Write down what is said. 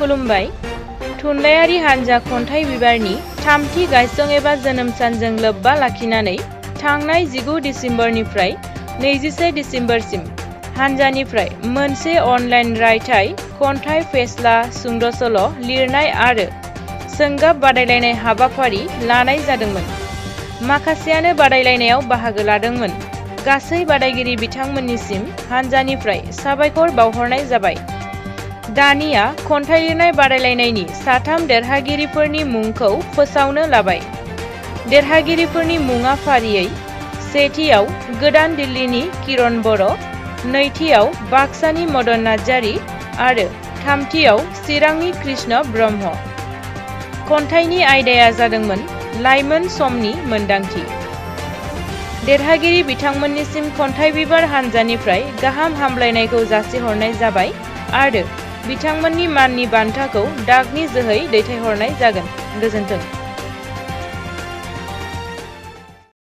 खुलुमबाय। थुनलाइयारि हानजा खन्थाइ बिबारनि थामथि गायसं एबा जोनोम सानजों लोब्बा लाखिनानै थांनाय 19 डिसेम्बरनिफ्राय 21 डिसेम्बरसिम हानजानिफ्राय मोनसे अनलाइन रायथाइ, खन्थाइ, फेस्ला, सुंद' सल' लिरनाय आरो सोंगाब बादायलायनाय हाबाफारि लानाय जादोंमोन। माखासेयानो बादायलायनायाव बाहागो लादोंमोन। गासै बादायगिरि बिथांमोननिसिम हानजानिफ्राय साबायखर बावहरनाय जाबाय। दानिया खन्थाइ लिरनाय बादायलायनायनि साथाम देरहागिरिफोरनि मुंखौ फोसावनो लाबाय। देरहागिरिफोरनि मुङा फारियै सेथियाव गोदान दिल्लीनि किरण बर', नैथियाव बाक्सानि मदन नार्जारी आरो थामथियाव चिरांनि कृष्ण ब्रह्म। खन्थाइनि आयदाया जादोंमोन लाइमोन समनि मोन्दांथि। देरहागिरि बिथांमोननिसिम खन्थाइ बिबार हानजानिफ्राय गाहाम हामलायनायखौ जासिहरनाय जाबाय आरो बिथांमोननि माननि बान्थाखौ डाकनि जोहै दैथायहरनाय जागोन। गोजोन्थों।